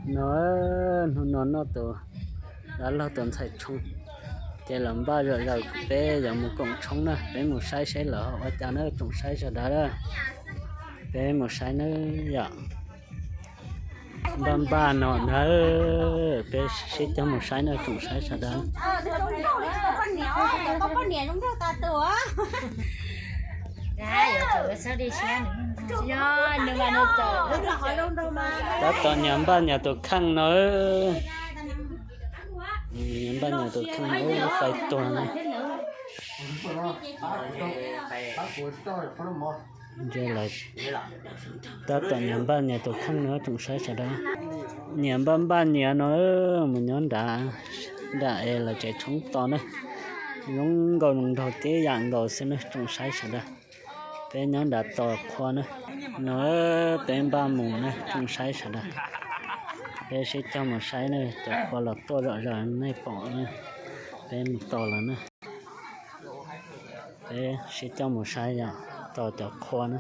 No, hnub no noj tus dab laug tus ntxhais tshoob, ces los npaj zom zaws peb yuav mus koom tshoob na, peb mus saib seb lawv ua cas na tsoom saib sawv daws. Peb mus saib na yom. Npaj npaj no ntag, peb sib cog mus saib na tsoom saib sawv daws. Tab tom nyias npaj nyias tus kheej no. Npaj nyias tus kheej no, fais tuag no. Tab tom nyias npaj nyias tus kheej no tsoom saib sawv daws. Nyias npaj npaj nyias no, mus nyob nrad, nram es lawv tsev tshoob tos na. Zoo nkauj zoo nraug tib yam nkaus xwb na tsoom saib sawv daws. Peb nyob nrad tos qhua na. No peb npaj mus na tsoom saib sawv daws. Peb sib cog mus saib na, cov qhua los tuaj zom zaws nej pom na. Peb mus tos lawm na. Peb sib coj mus saib yom, tos cov qhua na.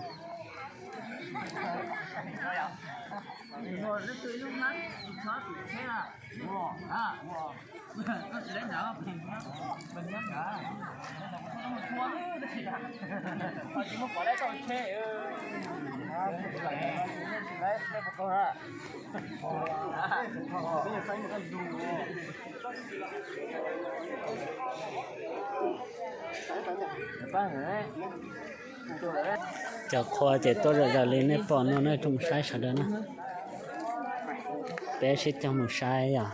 Cov qhua ces tuaj zom zaws li nej pom no na tsoom saib sawv daws na. Peb sib cog mus saib yom.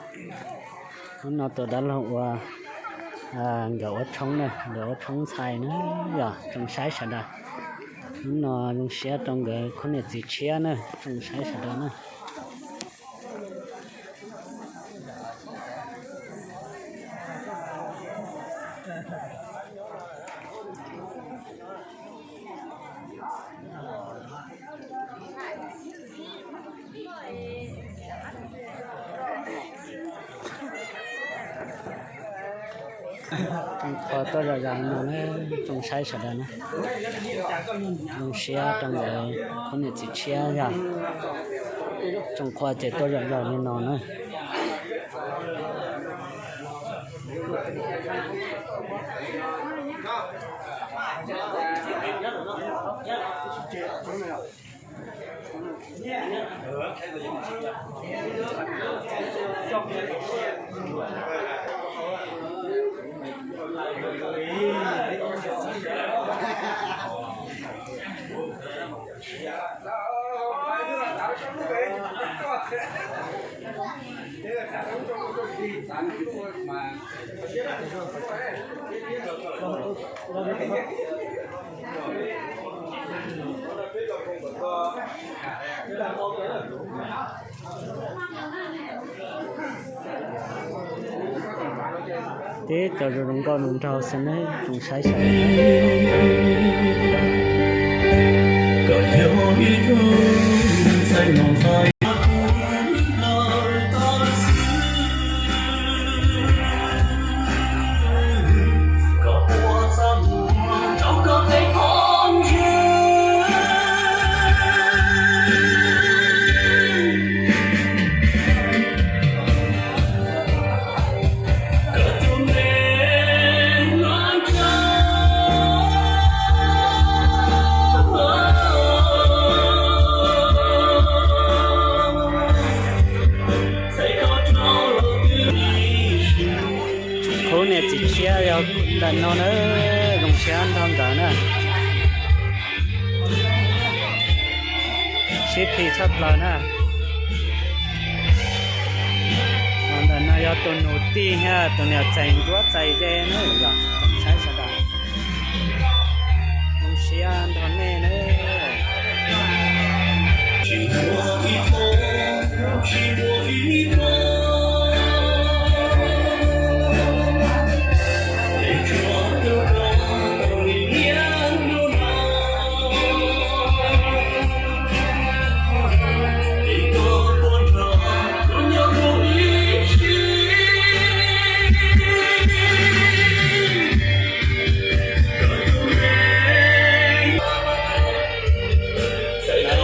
Hnub no tus dab laug uas nkawd ua tshoob na, nkawd ua tshoob ntxhais na yom tsoom saib sawv daws. Hnub no zoo siab rau nkawd khub niam txiv tshiab na tsoom saib sawv daws na. Tsoom qhua tuaj zom zaws no na, tsoom saib sawv daws na. Zoo siab rau nkawd khub niam txiv tshiab yog tsoom qhua ces tuaj zom zaws li no na. Teb cov zoo nkauj zoo nraug xwb neb tsoom saib sawv daws. Khub niam txiv tshiab yog ntawm no na, zoo siab nrog nkawd na. Sib phim tshaj plaws na. Ntawm no yog tus nus tij thiab tus niam txais nruab txais ze na yom, saib sawv daws. Zoo siab nrog nej na.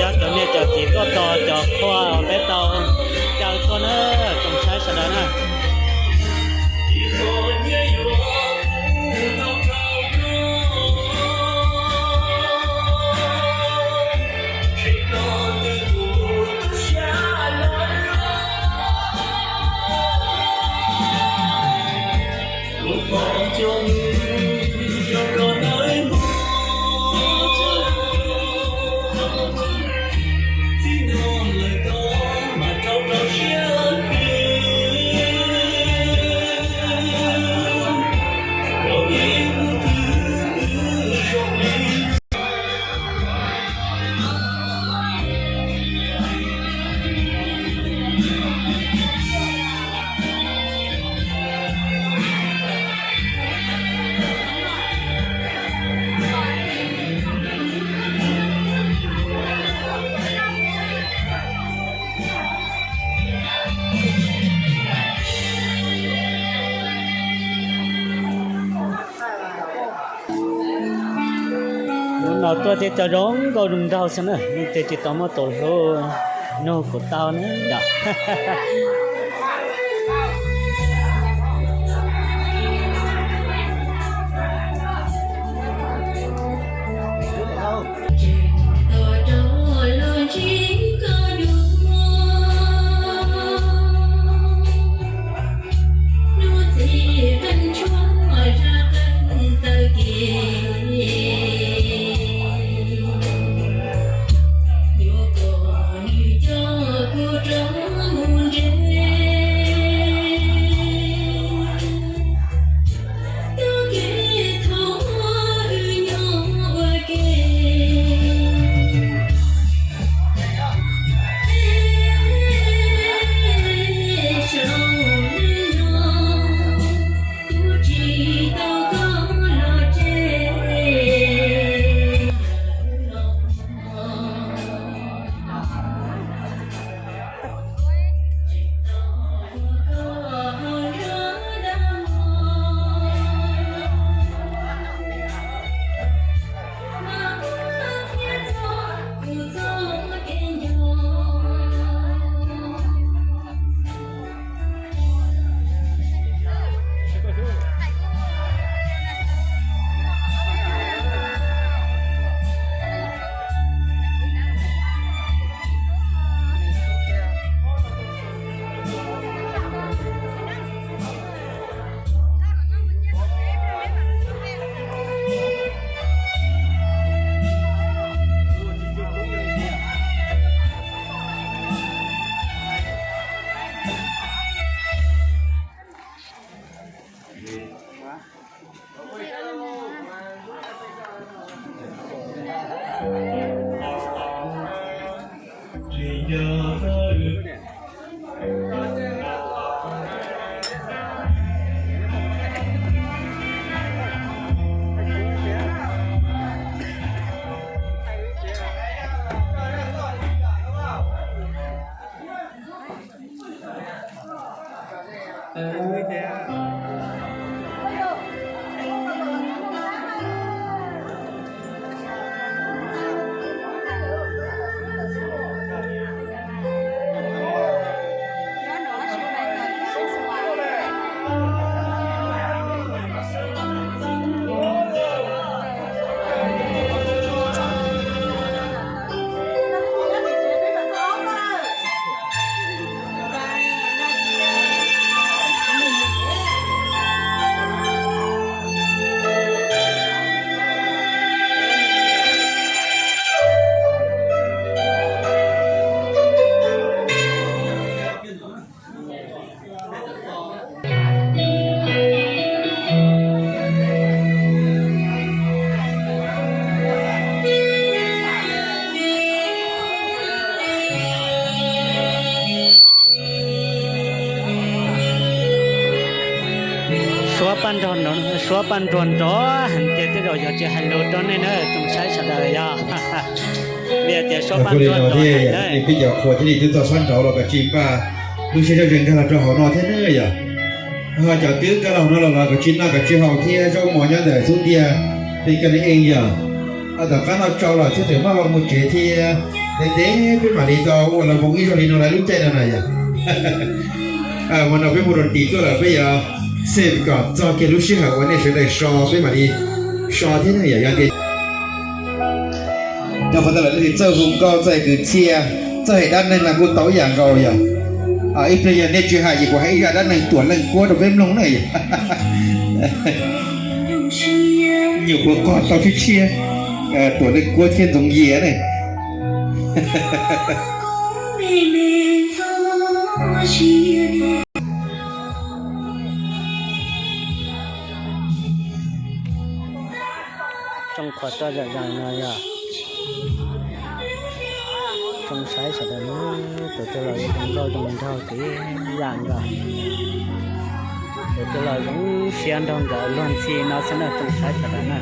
Yog cov niam cov txiv tuaj tos cov qhua uas peb tau caw tuaj na. Hnub no tuaj thiab cov zoo nkauj zoo nraug xwb na, leej twg tsis tau muaj tus hlub nug kuv tau na yom. Suab paj nrog, suab paj nruag nrov heev tiag, tej zaum yuav tsis hais lus rau nej na tsoom saib sawv daws yog vim tias suab paj nruag nrov heev na. Peb cov qhua thiaj li twb txog sab nraud los koj tsis npaj lub siab zoj zees nkag los rau hauv no thiab na yom. Ho cov twb nkag los hauv no los los koj tsis noj koj tsis haus thiab zaub mov nyob ntawm xub ntiag, peb koj li eej yom. Ho tom qab no tsau los thiab tseem maj los mus tsev thiab. Ntev ntev peb mam li tau ua lawv moo ib zaug li no lawv lub caij no na yom. Hmo no peb mus rau tim tuaj lawm peb yuav xeem kom txog kiag lub sij hawm uas nej sawv daws so peb mam li so thiab ne yom. Yog tias rau qhov ntawd lawm leej twg txawj hu nkauj txawj hais kwv txhiaj txawj hais dab neeg los kuj tau ib yam nkaus yom. Ib pliag yog nej tsis hais ces kuv hais ib zaj dab neeg tuam leej kuab rau peb mloog na yom. Nyuam qhuav qog tau tshiab tshiab, tuam leej kuab thiab ntxoov yias ne. Tsoo qhuav toj zam zam no yog Tsoom saib sawv daws na, tus twg los zoo nkauj zoo nraug tib yam nkaus. Tus twg los zoo siab nraug nkawd luag ntxhi no xwb na tsoom saib sawv daws na.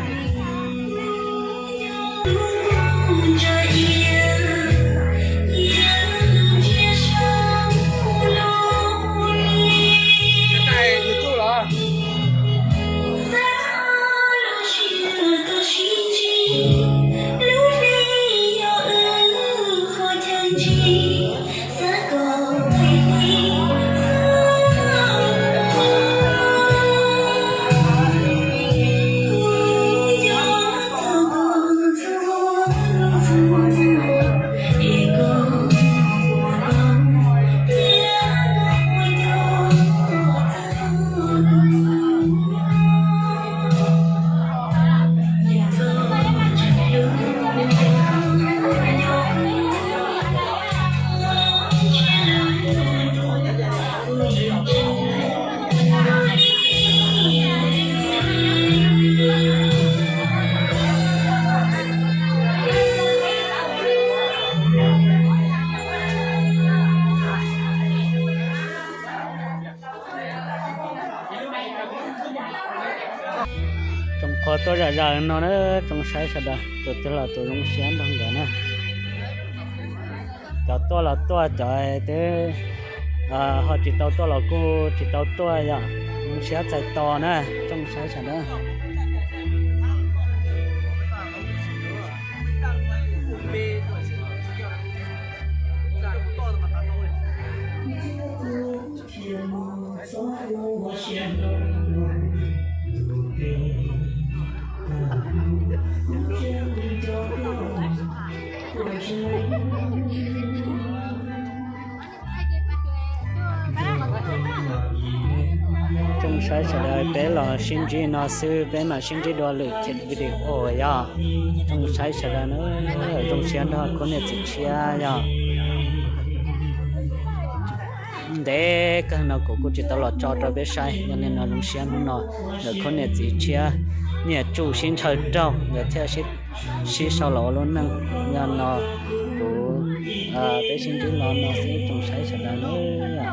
Tsoom qhuav tuaj zom zaws no na, tsoom saib sawv daws, tus twg los tus zoo siab nraug nkawd na. Cov tuaj los tuaj, cov twb ho tsis tau tuaj los kuj tsis tau tuaj yom, zoo siab txais tos na tsoom saib sawv daws. Tsoom saib sawv daws, peb los sib ntsib no xwb, peb mam sib ntsib dua lwm video yom. Tsoom saib sawv daws na, zoo siab nrog khub niam txiv tshiab yom. Ntev kawg no kuv kuj tsis tau los tso rau peb saib, yog li no zoo siab hnub no nkawd khub niam txiv tshiab nyiam tsuj sib ntshaw raug nkawd thiaj sib sau los ua lub neej. Yog no kuv, peb sib ntsib los no xwb tsoom saib sawv daws na.